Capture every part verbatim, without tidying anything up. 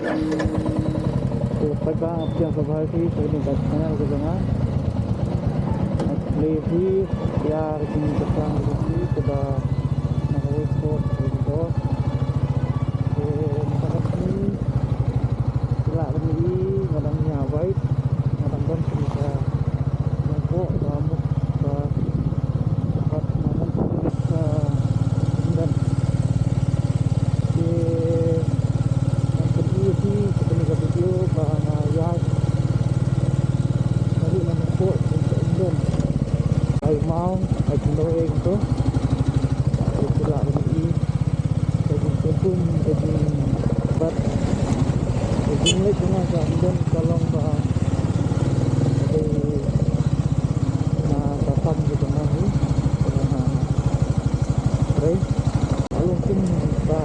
Te paidbah, nga pdiang sngewbha ïa phi sha kane ka channel ka jong nga. Nga khublei ïa phi ïa ka jingïakhun ka jong phi kaba na kawei spot kaba dor. Te mynta ka sngi, phi lah ban ïohi, nga dang ïa wai, nga dang don kane ka jingkwah ba mut ba Bad nga mut ban leit sha Yndan. Te ngan pyni ïa phi sha kane ka video ba nga ïaid. Nga dei na Nongpoh sha Yndan. Ai maw, ai jingdoh ïa kito. Te phi lah ban ïohi. Ka jingpynpum, ka jing, bad ka jingleit jong nga sha Yndan ka long ba dei na ka pam jong nga hi. Ka long ha Rei. Ka long kum ba,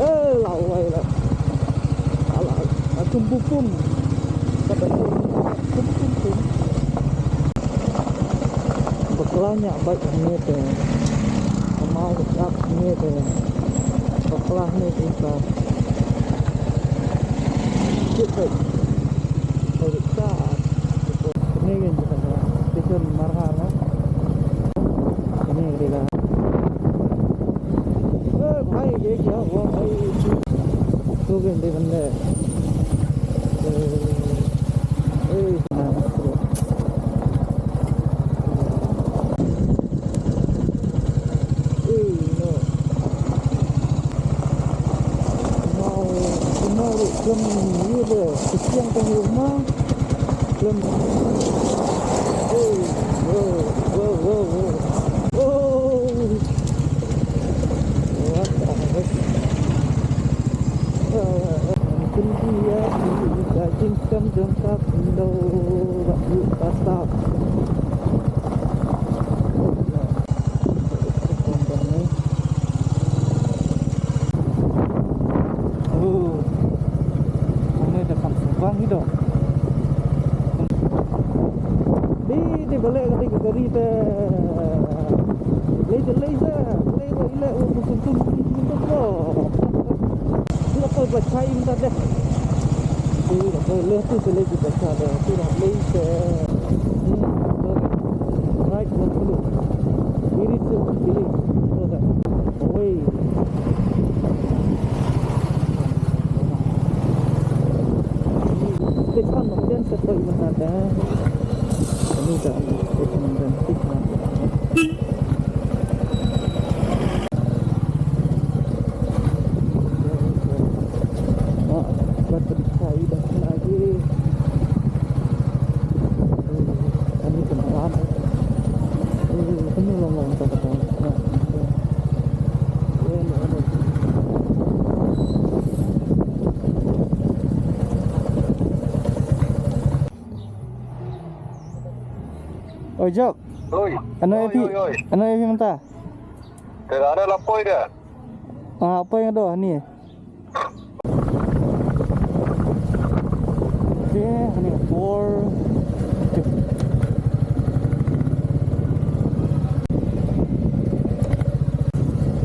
eh, la wai la. Ala, atum bupum. Kata pum, pum, pum, pum. Bakla ñiah bike hangne te. Kamau ka ap hangne te. Bakla hangne te ka. Cit te. Te ka. Kane ngi station Marhar na. Kane ka dei la. Eh, bhai, ye kya hua bhai? Tu kan dei bande. Eh, eh, na. Ui, no. Kumau, kumau ruh khlem ïa de, kesiang tang ruh ma. Khlem. Ui, wow, wow, wow, wow. Oh. What the heck? Kan kynti ïa ka jingkam jong ka khyndew ba u ka stop. Oh. Hangne da kam sngewbha hi do. Di, di balei ka dei ka gari te. Lei te lei te. Lei te lei te. Ila koi ba chai mynta deh. Tu la koi leh tu te leh tu ba chai deh. Tu la leh te. Hmm, okay. Right, one blue. Diri tu, diri. Okay. Oi. Te kan no den te koi mynta deh. Ani ka, te kan den tik na. Oi, Jok. Oi. Ano oi, oi, oi. Ano ïa phi mynta? Te da la poi da. Ah, poi nga doh ni. Te hani por.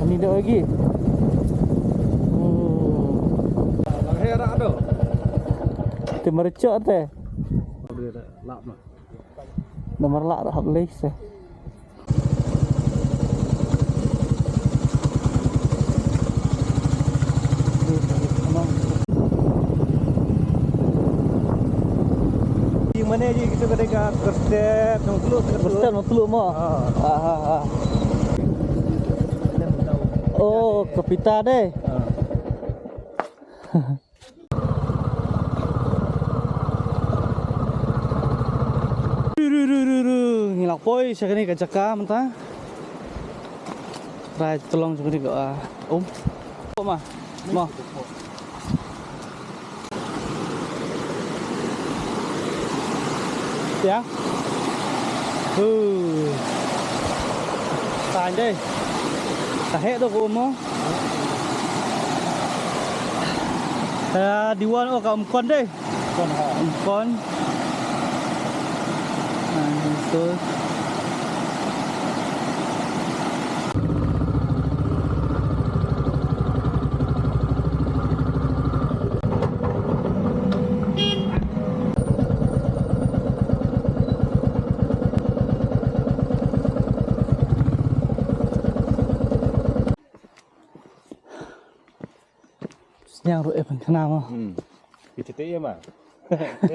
Hani doh lagi. Hmm. Lang hera doh. Te mercok te. Lap mah. Namar lah hap leh se. Di mana ji kita kata ka kerstep nong teluk, kerstep nong teluk mo. Ha. Ha ha ha. Oh, kapita deh. Ha. Ru, ru, ru, ru, ru. Ngi la poi sha kane ka jaka mynta. Trai tlong sha kane ka, ah, um. Poi ma. Ma. Ya. Hu. Tang dei. Ta heh to ko mo. Ta diwan o ka um kon dei. Kon ha. Um kon. Nah, so. Yang ruh e pynkhana mo. Hmm. Kita te ma.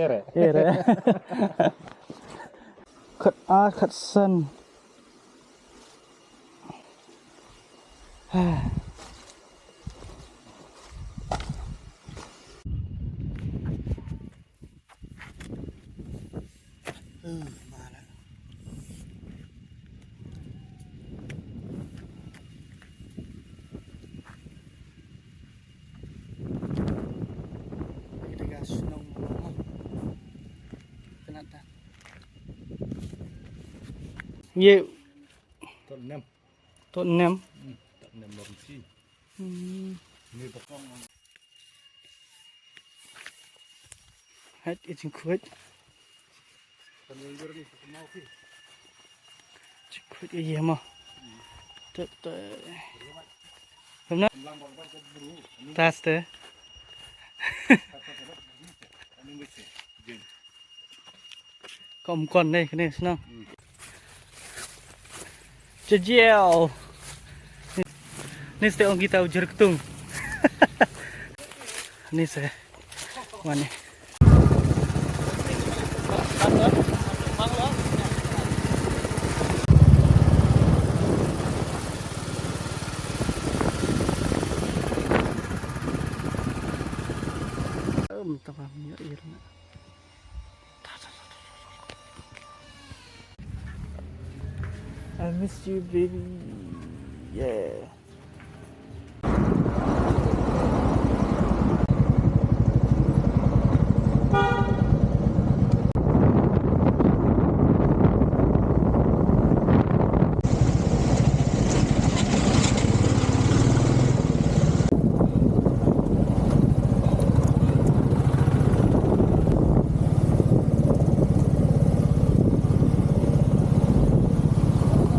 Ere. Ere. Khat ar khat san. Ye. Tot nem. Tot nem. Hmm, tot nem bam chi. Hmm. Ni bakong. Hait, i jingkhuid. Jingkhuid i yema. Tot, tot. Hamna? Tas te. Kom kon nei kene sna. Jajiao. Ni ste ong kita ujar ketung. Ni se. Wani. Um, tama niya irna. I miss you, baby. Yeah.